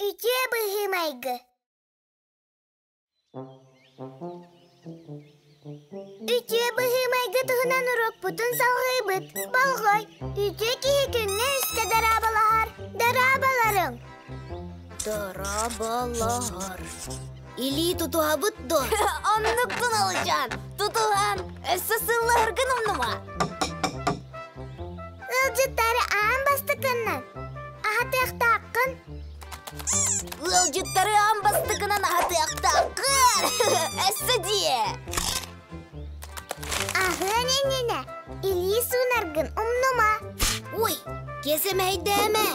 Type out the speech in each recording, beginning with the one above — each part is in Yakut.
Үтүө быһыы-майгы. Үтүө быһыы-майгы туһунан уруокпутун салҕыыбыт. Болҕой, үтүө киһи күҥҥэ үстэ дорооболоһор. Дорооболоруҥ! Дорооболоһор. Илии тутуһабыт дуо? Оннук Туналычаан, тутуһан, өссө сыллаһаргын умнума. Ыалдьыттары аан бастакыннан аһатыахтааххын. Ыалдьыттары аан бастакынан аһатыахтааххын. Өссө диэ. Аһыан иннинэ илии суунаргын умнума. Ой, киэсэмэйдээмэ.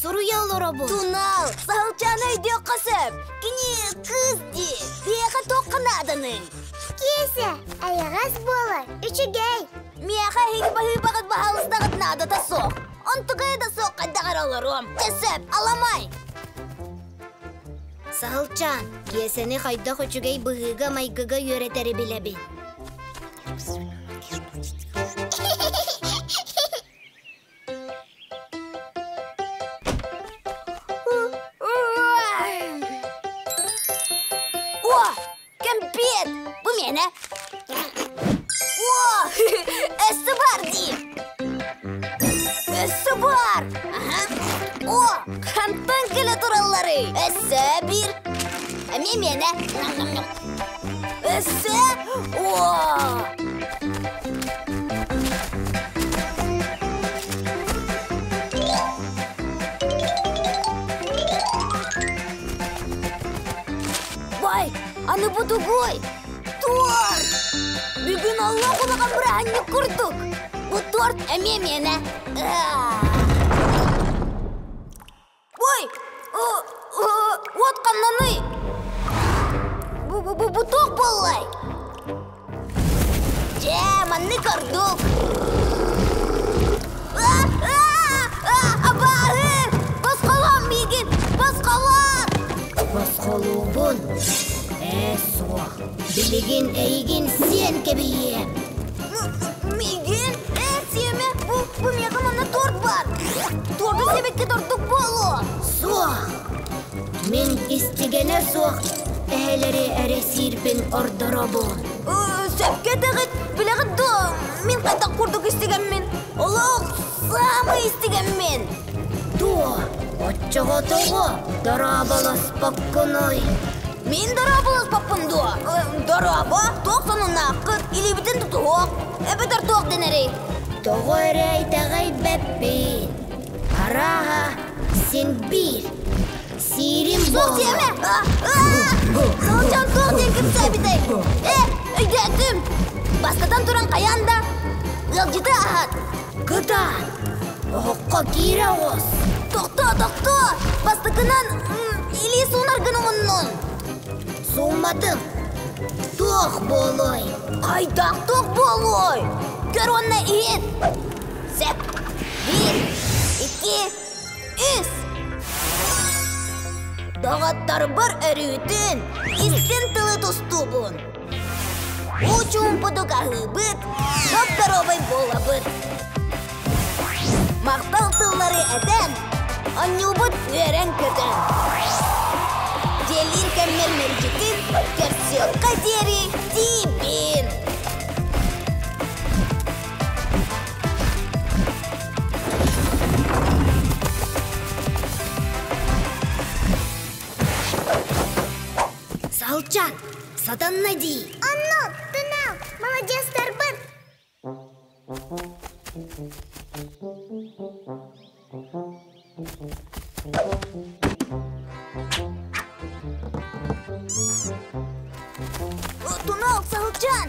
Суруйа олоробун. Тунал, саһылчааны өйдүөххэ сөп. Кини кыыс дии. Биһиэхэ туохха нааданый? Киэсэ, эйэҕэс буолар, үчүгэй. Миэхэ эһиги баһыыбаҕыт баһаалыстаҕыт наадата суох. Онтукайа да суох хайдах эрэ олоруом. Чэ сөп, аламай. Саһылчаан, Киэсэни хайдах үчүгэй быһыыга-майгыга үөрэтэри билэбин. О, кэмпиэт! Бу миэнэ. О, өссө бар дии. Өссө бар. Аха. О, хантан кэлэ туралларый? Өссө биир. Эмиэ миэнэ. Өссө. О! Бай, аны бу тугуй? Торт! Бүгүн олох улахан бырааһынньык курдук. Бу торт эмиэ миэнэ. Ой, уот ханнаный? Бу, бу, бу, бу туох буоллай? Дьэ, маннык ордук. Абааһы! Босхолоон миигин! Босхолоон! Босхолуубун. Ээ, суох. Билигин эйигин сиэн кэбиһиэм. Миигин? Ээ, сиэмэ, бу, бу миэхэ манна торт баар. Торду сиэбиккит ордук буолуо. Суох. Мин истигэнэ суох эһэлэри эрэ сиирбин ордоробун. Сөпкө этэҕит, билэҕит дуо, мин хайдах курдук истигэммин? Олох саамай истигэммин. Дуо, оччоҕо тоҕо дорооболоспоккунуй? Мин дорооболоспоппун дуо? Дорообо, туох сонуннааххыт, илиибитин тутуһуох, эбэтэр туох дэнэрий? Тоҕо эрэ итэҕэйбэппин. Арааһа, син биир. Сиирим Суох диэмэ! Сылдьан туох диэн кэпсээбитэй? Э, өйдөөтүм! Бастатан туран хайаан да ыалдьыты аһат. Кытаат! Оһоххо киирэ оҕус! Тохтоо, тохтоо! Бастакынан илии суунаргын умуннун! Суумматым. Туох буолуой? Хайдах туох буолуой? Көр уонна иһит! Сөп. Биир, икки, үс. Доҕотторбор өрүүтүн, истин тылы тустуубун. Уу чуумпутук аһыыбыт, доп-доруобай буолабыт. Махтал тыллары этэн, онньуубут үөрэн-көтөн. Дьиэлиир кэммэр мэлдьитин, көрсүөххэ диэри тиийбин. Салчан, сатанна дии. Онно, тунал, маладьыастарбын. Тунал, Саһылчаан!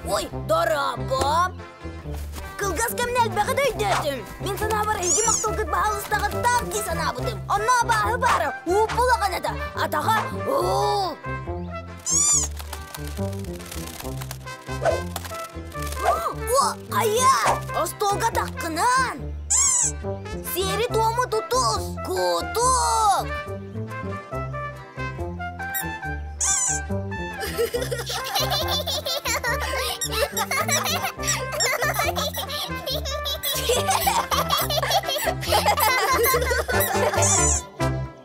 Ой, дорообо! Кылгас кэмнэ элбэҕи да өйдөөтүм. Мин санаабар эһиги махталгыт баһаалыстаҕыттаах дии санаабытым. Онно абааһы баара, ууп улахан этэ. Атаҕа уу! О, хайа! Остуолга таххынан! Сиэри-туому тутус! Кутук!